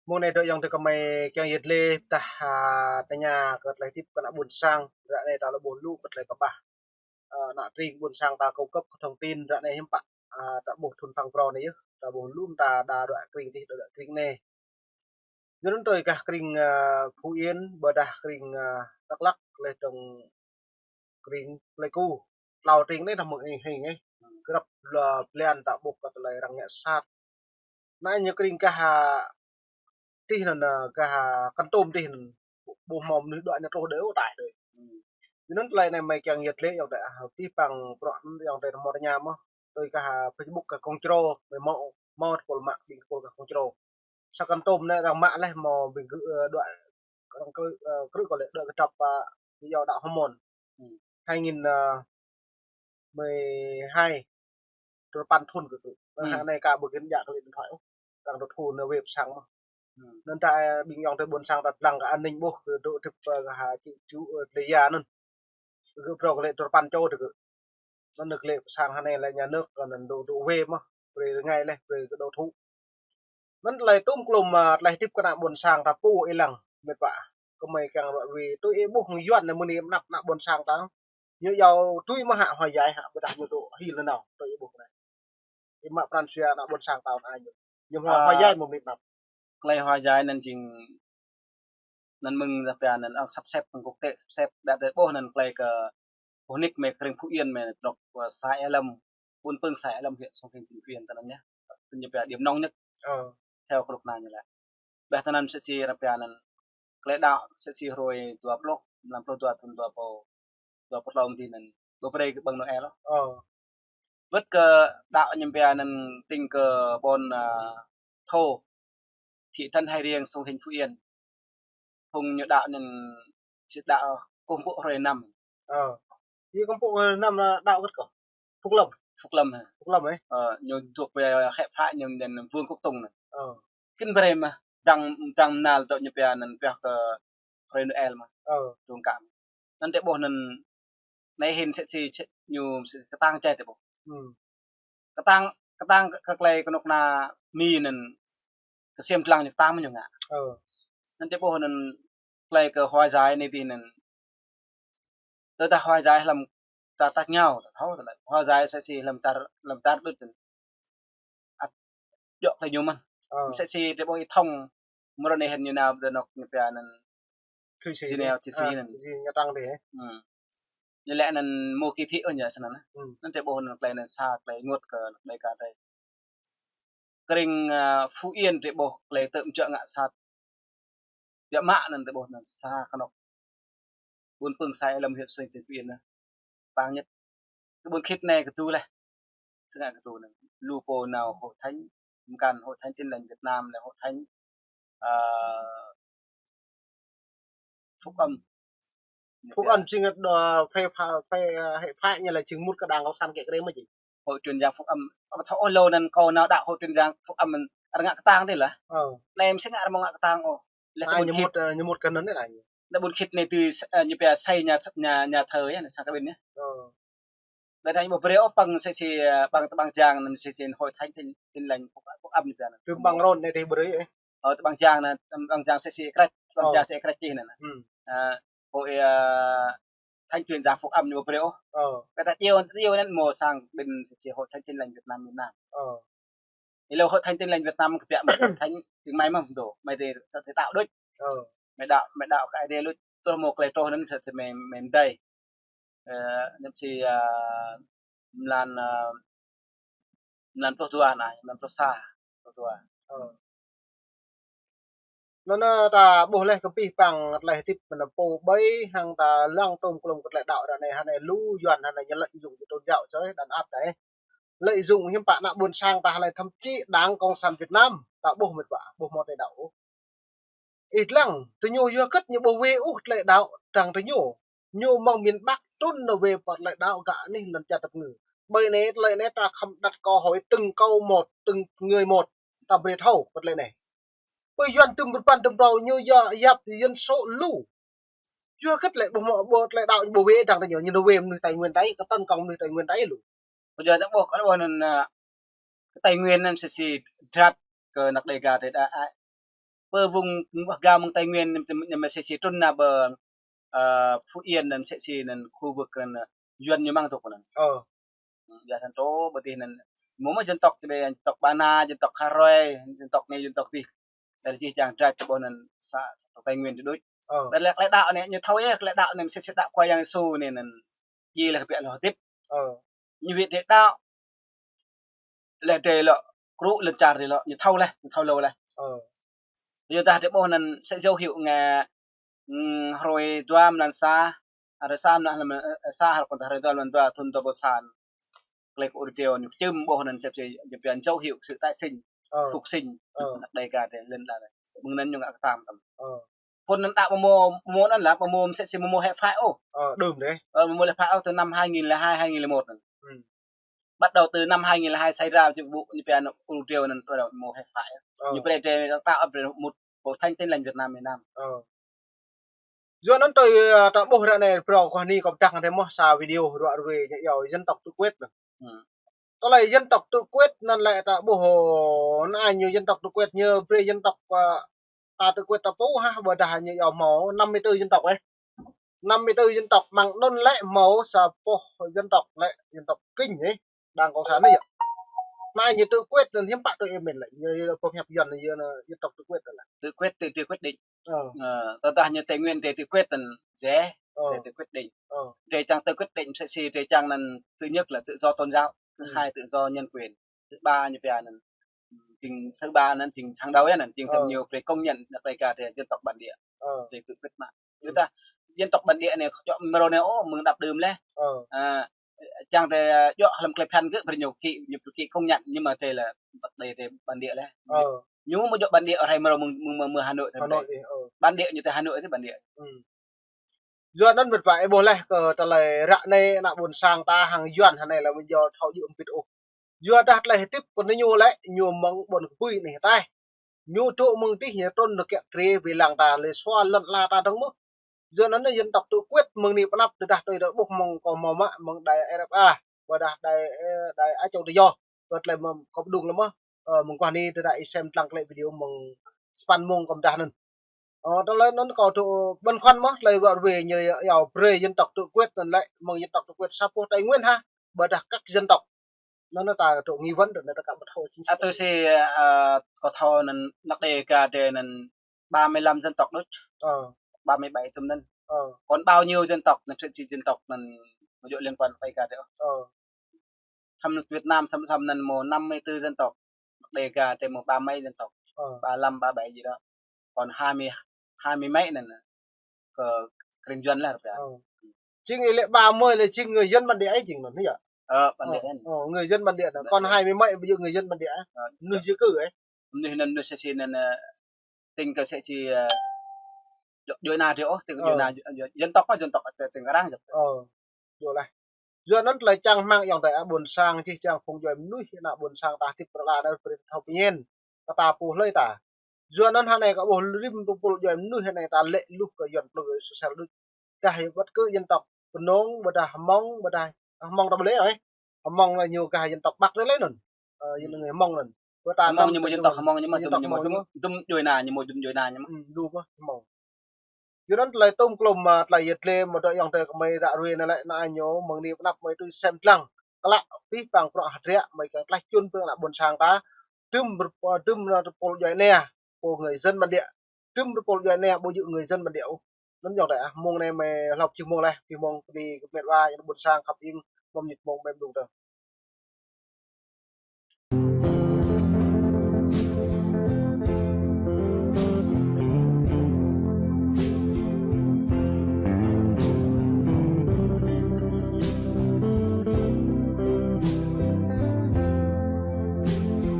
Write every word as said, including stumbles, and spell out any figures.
Mơ̆ng anai dŏ ayŏng adơi gơmơi kiăng yơh lĕ tah, a, tơña kơ tơlơi hơdip kơ ană ƀôn sang, ră anai ta lŏ ƀuh lu kơ tơlơi kơƀah. A, ană tring ƀôn sang ta kơkuh kơ thông tin ră anai hiư̆m pă, a, ta ƀuh thun phang pro anai yơh, ta ƀuh lu mơta đa đuaĭ kring adih, đa đuaĭ kring anai. Yua anŭn tui gah kring, a, Phú Yên, ƀôdah kring, a, Dak Lak, lĕ tơ̆ng kring Pleiku. Tlâo tring anai ta mơ̆ng ih hing ih. Grăp lua blan ta ƀuh kơ tơlơi arăng ngă sat. Anai ñu kring gah, a, adih anŭn, a, gah, a, Kon Tum adih anŭn. Ƀuh hmâo mơnuih đuaĭ anai truh đơi, ơ, tai đơi. Yua anŭn tơlơi anai gơmơi kiăng yơh lĕ ayŏng adơi, a, abih bang bruă anŭn ayŏng adơi hmâo tơña mơ̆n. Tui gah, a, Facebook gah Kông Črô, gơmơi hmâo, hmâo tơpul mă, ƀing tơpul gah Kông Črô. Sa Kon Tum anai arăng mă laih hmâo ƀing gơ̆, ơ, đuaĭ, arăng krư̆, ơ, krư̆ kơ lĕ đuaĭ kơdŏp, a, ñu yua đaŏ hmôn. Hai nghìn, a, mười hai, tơpăn thun kơ gơ̆. Anŭn hăng anai ka ƀu gin djă kơ lĕ điện thoại ôh. Arăng tơthu anai web sang mơ̆n. Anŭn ta, a, ƀing ayŏng adơi ƀôn sang ta lăng kơ an ninh ƀuh kơ dŏ tơp, a, ha čih ču, ơ, tơlơi yua anŭn. Gơ̆ brơi kơ lĕ tơpăn čô tơ gơ̆. Anŭn nơ̆ kơ lĕ sang hơnai lĕ nhà nước kơ anŭn dŏ, dŏ wê mơ̆n. Brơi rơngai laih, brơi kơ dŏ thŭ. Anŭn tơlơi tŭm klŭm, a, tơlơi hơdip kơ ană ƀôn sang ta pô ih lăng, mĕt wa. Gơmơi kiăng ră ruai, tui ih ƀuh ngă Yuan anai mơ̆ng anai mơnăp ană ƀôn sang ta. Ñu yua tui mơ̆ hă hua jai hă, ƀôdah ñu dŏ hil nanao, tui ih ƀuh anai. Ih mă pran jua ană ƀôn sang ta anai ñu. Ñu hua, hua jai mơ̆ng anai mơnăp. Tơlơi hua jai anŭn jing anŭn mơ̆ng dah pia anŭn ŏng săp sĕp, ŏng quốc tế săp sĕp, ƀiă tơlơi ƀuh anŭn tơlơi kơ ƀuh nik mơ̆ng kring Phú Yên mơ̆ng trŏk, ơ, Sa Ea Lâm, ƀun Pưng Sa Ea Lâm huyện Sông Hinh tỉnh Phú Yên tơ anŭn yơh. Tơ ñu pia điểm nóng nhất. Theo kơ rŭk na ñu lĕ. Ƀiă tơ anŭn sĕ si ră pia anŭn tơlơi đaŏ sĕ si hrơi dua pluh, mlam pluh dua thun dua rơbâo dua pluh tlâo mơ̆ng anŭn. Ƀu brơi kơ ƀơ̆ng Noel. Wơ̆t kơ đaŏ ñu pia anŭn tĭng kơ ƀôn, a, Thô, thị trấn Hai Riêng, Sông Hinh, Phú Yên. Phung ñu đaŏ anŭn či đaŏ kơkuh pơpŭ hrơi năm. Ơ. Yua kơkuh pơpŭ hrơi năm đaŏ kơ kơkuh. Phúc Lâm. Phúc Lâm hă? Phúc Lâm ih? Ơ, ñu thuộc về hệ phái ñu anŭn Vương Quốc Tùng anŭn. Ơ. Kĭn brơi mơ̆n, dăng, dăng mơnal dŏ ñu pia anŭn pioh kơ hrơi Noel mơ̆n. Ơ. Trung cảm. Anŭn tơlơi ƀuh anŭn anai hĭn sĕ si, sĕ ñu sĕ kơtang čai tơlơi ƀuh. Kơtang, kơtang kơ, kơ tơlơi kơnuk kơna Mi anŭn kơsiam dlăng ñu kơtang mơ̆n ñu ngă. Anŭn tơlơi ƀuh anŭn tơlơi kơ hua jai anai tui anŭn. Tơdah hua jai hlăm tar tak ñao, ta thâo tơlơi. Hua jai sĕ si hlăm tar, hlăm tar ƀit anŭn. Ăt djŏ tơlơi ñu mơ̆n. Sĕ si tơlơi ƀuh ih thông mơ̆ng anai hĭn ñu nao ƀơi anŏ ñu pia anŭn. Thụy Sĩ. Geneva, Thụy Sĩ anŭn. Thụy Sĩ, Nha Trang tơ. Ñu lĕ anŭn mơ̆ kỳ thị ôh ñu sơnăn. Anŭn tơlơi ƀuh anŭn tơlơi anŭn sa tơlơi ngôt kơ anŏ Đêga tơ. Kring, a, Phú Yên tơlơi ƀuh tơlơi tơ̆m čơ̆ ngă sat. Biă mă anŭn tơlơi ƀuh anŭn sa kơnuk. Ƀun Pưng Sa Ea Lâm huyện Sông Hinh tỉnh Phú Yên anŭn. Pang nhất. Kơ ƀun khit anai kơdu laih. Sơngă kơdu anŭn. Lu pô nao hội thánh, mơkăn hội thánh Tin Lành Việt Nam lĕ hội thánh, a, Phúc Âm. Phúc Âm jing, ơ, phe pha-, phe, ơ, hệ phái ñu lĕ jing mŭt kơ đảng cộng sản kĕ kơ rê mơ̆ jing. Hội truyền giáo Phúc Âm. Ơ, thâo ôh lu anŭn kâo nao đaŏ hội truyền giáo Phúc Âm anŭn arăng ngă kơtang tơlơi lah. Ơ. Anai mơsĕ ngă arăng ngă kơtang ôh. Lĕ ñu mŭt, ơ, ñu mŭt kơ anŭn anai lah ñu. Lĕ ƀun khit anai tui, ơ, ñu pia xây nhà th-, nhà, nhà thờ yơh, sang kơ ƀing yơh. Ơ. Ƀiă tơlơi ƀu brơi ôh păng sĕ si, ơ, păng tơƀang jang anŭn sĕ si hội thánh Tin, Tin Lành Phúc, Phúc Âm ñu pia anŭn. Tơƀang rôn anai tơlơi brơi ôh. Ơ, tơƀang jang anŭn, tơƀang jang sĕ si krĕč, tơƀang jang sĕ krĕč čih anŭn. Ơ, hội, ơ, thánh truyền giáo Phúc Âm ñu ƀu brơi ôh. Ơ. Ƀiă tơlơi iâu, iâu anŭn mơ̆ sang ƀing sĕ si hội thánh Tin Lành Việt Nam, Việt Nam. Ơ. Ih lu hội thánh Tin Lành Việt Nam kơ biă mă hội thánh ƀing mơi mơ̆n dŏ, mơi tơ, tơ, tơlơi đaŏ đôč. Ơ. Mơi đaŏ, mơi đaŏ kơ Ơi Adai đôč. Truh mơ̆ tơlơi truh anŭn tơ, tơ mơi, mơi mơdai. Ơ, anŭn či, a, mlan, a, mlan pluh dua anai, mlan pluh sa, pluh dua. Ơ. Anŭn, ơ, ta ƀuh laih kơ abih bang tơlơi hơdip mơ̆n pô ƀai hăng ta lăng tơ̆m klŭm kơ tơlơi đaŏ ră anai, hơnai lu Yuan hơnai ñu lợi dụng kơ tôn giáo čơi đàn áp đơi. Lợi dụng hiư̆m pă ană ƀôn sang ta hơnai thậm chí đảng cộng sản Việt Nam ta ƀuh mĕt wa, ƀuh hmâo tơlơi đaŏ. Ih lăng, tơ ñu yua hơget ñu ƀu wê ôh tơlơi đaŏ dăng tơ ñu. Ñu mơ̆ng miền Bắc trŭn nao wê pơ tơlơi đaŏ gah anih lŏn čar tơpơngư. Ƀơi anai tơlơi anai ta khŏm đặt câu hỏi từng câu một, từng người một, ta brơi thâo pơ tơlơi anai. Pơ Yuan tơ̆m pơpăn tơ̆m prâo ñu yua yap dân số lu. Yua hơget lĕ ƀu hmâo, ƀu tơlơi đaŏ ƀu wê dăng tơ ñu, ñu nao wê mơnuih Tây Nguyên đơi, kơ tấn công mơnuih Tây Nguyên đơi lu. Ƀu djơ̆ ta ƀuh, kơ ƀuh anŭn, ơ, kơ Tây Nguyên anŭn sĕ si drat kơ anăk Đêga tơ đa ai. pơ vùng, vùng gao mơ̆ng Tây Nguyên, ñu mơ̆ sĕ si trŭn nao pơ, ơ, Phú Yên anŭn sĕ si anŭn khu vực anŭn, ơ, Yuan ñu mơ̆ng tŭk anŭn. Ơ. Ơ, yua anŭn tŭ ƀơi anŭn. Mơ̆ mơ̆ dân tộc tơ ƀing, dân tộc Ba Na, dân tộc Kharoi, dân tộc anai, dân tộc adih. Đa lĕ čih čang drơi tơ ƀuh anŭn sa, sa Tây Nguyên tơ đôč. Ơ. Đa lĕ tơlơi đaŏ anai, ñu thâo yơh, tơlơi đaŏ anai mơsĕ sĕ đaŏ Khua Yang Yêsu anai anŭn. Djai lĕ kơ biă lŏ hơdip. Ơ. Ñu wĭt rai đaŏ. Lĕ drơi lŏ, krŭ lŏn čar drơi lŏ, ñu thâo laih, ñu thâo lu laih. Ơ. Yua dah drơi ƀuh anŭn sĕ dấu hiệu ngă, ừm, hrơi dua mlan sa, hrơi sa mlan, ơ, sa hrơi kơ hrơi dua mlan dua thŭn dua rơbâo sa. Tơlơi kơ ur deo ñu čim ƀuh anŭn čep či, ñu pia dấu hiệu sự tái sinh, Ơ. Phục sinh. Ơ. Anăk Đêga drơi lŏn la. Mơ̆ng anŭn ñu ngă kơtang tăm. Ơ. Phŭn anŭn đaŏ pơmô, pơmô anŭn lah, pơmô mơsĕ si pơmô hĕ phải ôh. Ơ, đưm đê. Ơ, pơmô lĕ phải ôh, từ năm hai nghìn lẻ hai, hai nghìn lẻ một anŭn. Ừm. Bắt đầu từ năm hai nghìn lẻ hai xảy ra cái vụ ñu pia anŭn ur deo anŭn bắt đầu pơmô hĕ phải. Ơ. Ñu brơi drơi đaŏ brơi một bộ thánh Tin Lành Việt Nam miền Nam. Ơ. Yua anŭn tui, ơ, ta ƀuh ră anai phrâo kơ hơni kâo pơdăng tơ mơ̆ sa video ruă ruê ñu iâu dân tộc tự quyết anŭn. Ừm. Tơlơi dân tộc tự quyết anŭn lĕ ta ƀuh, ơ, anai ñu dân tộc tự quyết ñu brơi dân tộc, ơ, ta tự quyết ta pô hă, ƀôdah ñu iâu hmâo năm mươi tư dân tộc ĕh. Năm mươi tư dân tộc mơ̆ng anŭn lĕ hmâo sa boh dân tộc lĕ dân tộc Kinh ĕh. Đảng Cộng sản anai yơh. Anai ñu tự quyết anŭn hiư̆m pă tui ih mĭn lĕ, ñu, ñu pơhiăp Yuan ñu, ñu dân tộc tự quyết anŭn lĕ. Tự quyết, tự, tự quyết định. Ơ. Ơ, tơdah ñu Tây Nguyên drơi tự quyết anŭn dễ, Ơ. Drơi tự quyết định. Ơ. Drơi čang tự quyết định mơsĕ si drơi čang anŭn thứ nhất là tự do tôn giáo, thứ Ừm. hai tự do nhân quyền, thứ ba ñu pia anŭn, ừm, thứ ba anŭn jing hàng đầu anŭn, jing Ơ. Ñu brơi công nhận anăk Đêga drơi dân tộc bản địa. Ơ. Drơi tự quyết mă. Ừm. Yua dah dân tộc bản địa anai djŏ mrô anai ôh, mơ̆ng đăp đưm laih. Ơ. Ơ, čang drơi, ơ, djŏ hlăm tơlơi phiăn kơ brơi ñu ký, ñu ký công nhận, nhưng mà drơi lĕ anăk Đê drơi bản địa laih. Ơ. Ñu mơ̆ djŏ bản địa hrơi mrô mơ̆ng, mơ̆ng, mơ̆ng, mơ̆ng Hà Nội, Hà Nội, Hà Nội. Ơ. Bản địa ñu tơ Hà Nội tơ bản địa. Ừm. Yua anŭn mĕt wa ih ƀuh laih kơ tơlơi ră anai ană ƀôn sang ta hăng Yuan hơnai lĕ mơ̆ djŏ thâo djơ̆ ƀĭt ôh. Yua dah tơlơi hơdip kơ ñu lĕ ñu mơ̆ng ƀôn kơpui anai hơtai. Ñu dŏ mơ̆ng adih ñu trŭn nao kiă kriê wai lăng ta lĕ sua lŏn ala ta dơ̆ng mơ̆. Yua anŭn anai dân tộc tự quyết mơ̆ng anai pơ anăp tơdah tui ta ƀuh mơ̆ng kâo hmâo mă mơ̆ng đài R F A, ƀôdah đài, ơ, đài Á Châu Tự Do. Kơ tơlơi mơ̆ng kâo pơđung lĕ mơ̆, ơ, mơ̆ng guah anai tơdah ih sem lăng tơlơi video mơ̆ng sapăn mông kơ mơdah anŭn. Ơ, tơlơi anŭn kâo tŭ băn khoăn mơ̆, tơlơi ruă ruê ñu iâu brơi dân tộc tự quyết anŭn lĕ, mơ̆ng dân tộc tự quyết sa boh Tây Nguyên hă, ƀôdah các dân tộc. Anŭn ta tŭ nghi vấn, anŭn ta kơ ƀu thâo chính xác. Ơ, tui si, ơ, kâo thâo anŭn anăk Đêga drơi anŭn ba mươi lăm dân tộc đôč. Ơ. Ba mươi bảy tơm anŭn. Ơ. Còn bao nhiêu dân tộc anŭn, chính trị dân tộc anŭn, ƀu djŏ liên quan Đêga drơi. Ơ. Thăm Việt Nam, thăm, thăm anŭn mơ̆ năm mươi tư dân tộc. Đêga drơi mơ̆ ba mấy dân tộc. Ơ. Ba lăm, ba bảy gì đó. Còn hai mươi, hai mươi mấy anŭn kơ krĭng Yuan lah rơpa. Ơ. Chính ih lĕ ba mươi là chính người dân bản địa ĕh chính anŭn hă? Ơ, bản địa anŭn. Ơ, người dân bản địa anŭn. Bản địa. Còn hai mươi mấy ƀu djơ̆ người dân bản địa ĕh. Ơ. Mơnuih di cư ĕh. Mơnuih anŭn, mơnuih sĕ si anŭn, ơ, tỉnh kơ sĕ si, ơ, djuai, djuai ana drơi ôh, tỉnh djuai ana, dân tộc mơ̆ dân tộc, tỉnh arăng. Ơ. Yua laih. Yua anŭn tơlơi čang rơmang ayŏng adơi ƀôn sang, čih čang phung djuai mơnuih ană ƀôn sang ta hơdip pơ ră anai brơi thâo pơñen kơ ta pô hlơi ta. Yua anŭn hơnai kâo ƀuh rĭm tơpul djuai mơnuih hơnai ta lĕ luh kơ Yuan plư sôsel đôč. Gah yua bất cứ dân tộc Mnông, ƀôdah Hmông, ƀôdah Hmông ta ƀu lĕ ôh. Hmông lĕ ñu gah dân tộc Bắc tơ lĕ anŭn. Ơ, yua anŭn Hmông anŭn. Ƀôdah Hmông ñu mơ̆ dân tộc Hmông ñu mơ̆, dân tộc Hmông ñu mơ̆, dŭm djuai ana ñu mơ̆, dŭm djuai ana ñu mơ̆. Ư, lu mơ̆ Hmông. Yua anŭn tơlơi tŭm klum, ơ, tơlơi yet lĕ mơ̆ dŏ ayŏng adơi kơmơi ră ruai anai lĕ anai ñu mơ̆ng anai pơ anăp mơi tui sem lăng. Klă pih pang prŏ hơdră mơi kiăng tlaih čun pơ̆ng ană ƀôn sang ta. Dŭm, ơ, dŭm ană tơpul djuai ana, pô người dân bản địa. Dŭm tơpul djuai ana ƀu djơ̆ người dân bản địa ôh. Anŭn ayŏng adơi ah, mông anai mơi hlâo pơ jơ̆ mông laih, pih mông kơđi kơ mĕt wa, ană ƀôn sang khăp ing, mơ̆ng mơnit mông mơi pơđung tơ.